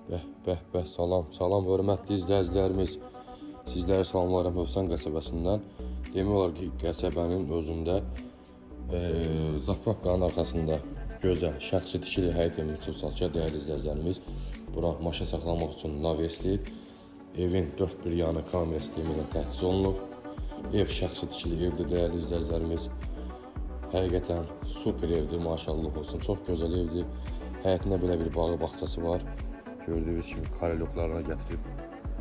Bəh, bəh, bəh, salam, salam hörmətli izləyicilərimiz. Sizləri salamlayıram Hövsan qəsəbəsindən. Demək olar ki, qəsəbənin özündə Zapravkanın arxasında gözəl, şəxsi tikili həyət evimiz çıxıb satışa dəyərli izləyicilərimiz. Bura maşın saxlamaq üçün navesli. Evin dörd bir yanı kamera sistemi ilə təchiz olunub. Ev şəxsi tikili evdir dəyərli izləyicilərimiz. Həqiqətən super evdir, maşallah olsun. Çox gözəl evdir. Həyətində belə bir bağı, bağçası var. Gördüyünüz kimi kareloklarına gətirib.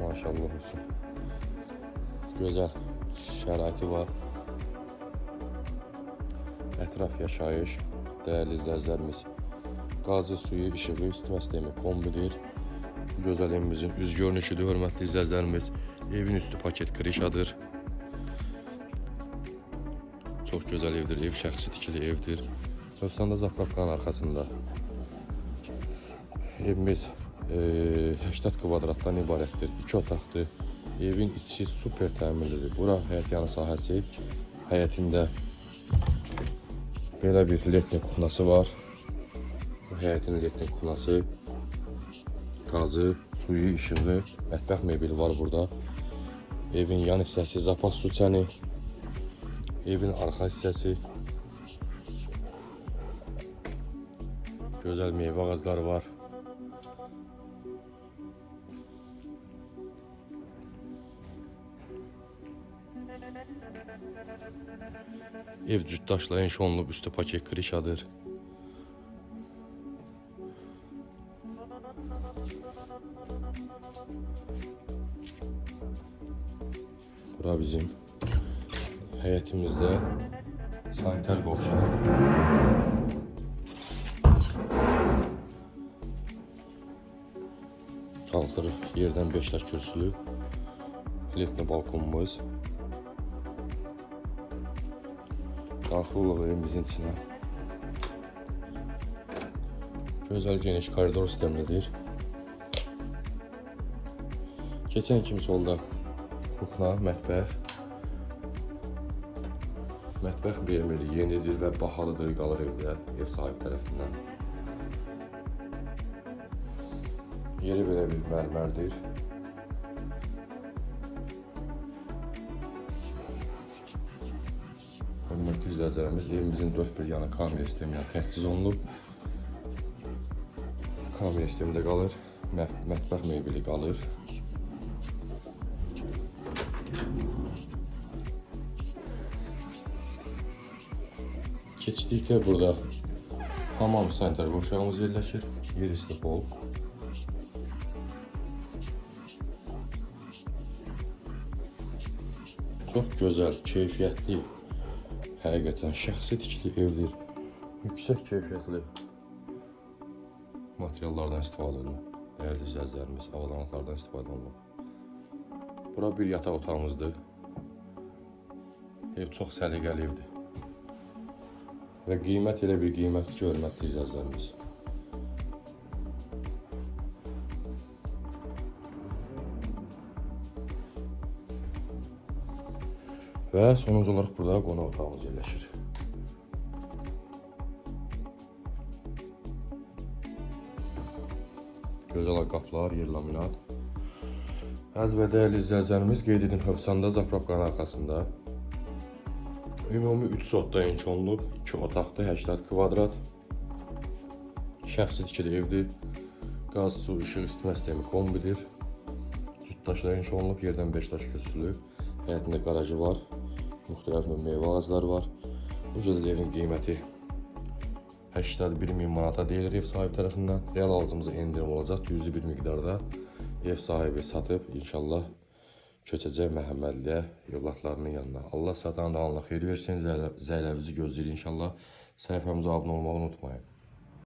Maşallah olsun. Gözəl şəraiti var. Ətraf yaşayış, dəyərli izləyicilərimiz. Qazı, suyu, işığı, isitmə sistemi kombidir. Gözəl evimizin üz görünüşüdür, hörmətli izləyicilərimiz. Evin üstü paket krişadır. Çox gözəl evdir, ev şəxsi tikili evdir. Hövsanda Zapravkanın arxasında. Evimiz 80 kvadratdan ibarətdir. 2 otaqdır. Evin içi super təmirlidir. Bura həyət yanı sahəsi. Həyətində belə bir letni kuxnası var. Bu həyətin letni kuxnası. Qazı, suyu, işığı, mətbəx mebeli var burada. Evin yan hissəsi zapas su çəni. Evin arxa hissəsi. Gözəl meyvə ağacları var. Ev cütdaşla inşa olunub, üstü paket krişadır. Bura bizim həyətimizdə sanitar qovşağı. Qalxırıq yerdən 5 daş kürsülü. Letni balkonumuz. Daxil oluq evimizin içinə. Gözəl geniş koridor sistemlidir. Keçən kimi solda kuxna, mətbəx. Mətbəx vermili, yenidir və bahalıdır, qalır evdə, ev sahibi tərəfindən. Yeri belə bir mərmərdir. Hörmətli izləyicilərimiz, evimizin dörd bir yanı kamera sistemi ilə təchiz olunub. Kamera sistemi də qalır, mətbəx mebeli qalır. Keçdikdə burada hamam sanitar qovşağımız yerləşir. Yer üstü pol. Çox gözəl, keyfiyyətli, həqiqətən şəxsi tikili evdir. Yüksək keyfiyyətli materiallardan istifadə olunub. Dəyərli izləyicilərimiz, avadanlıqlardan istifadə olunub. Bura bir yataq otağımızdır. Ev çox səliqəli evdir. Və qiymət elə bir qiymətdir ki, hörmətli izləyicilərimiz. Və sonuncu olaraq burada qonaq otağımız yerləşir. Gözəl qapılar, yer laminat. Əziz və dəyərli izləyicilərimiz, qeyd edim Hövsanda Zapravkanın arxasında. Ümumi 3 sotda inşa olunub, 2 otaqdır, 80 kvadrat. Şəxsi tikili evdir. Qaz, su, işıq, isitmə sistemi kombidir. Cütdaşla inşa olunub, yerdən 5 daş kürsülü. Həyətində qarajı var. Müxtəlif növ meyvə ağacları var. Bu gözəl evin qiyməti 81 min manata deyilir ev sahibi tərəfindən. Real alıcımıza endirim olacaq cüzi bir miqdarda. Ev sahibi satıb inşallah köçəcək Məhəmmədliyə övladlarının yanına. Allah satan da Allah xeyir versin. Zəyləvinizi gözləyir inşallah. Səhifəmizə abunə olmağı unutmayın.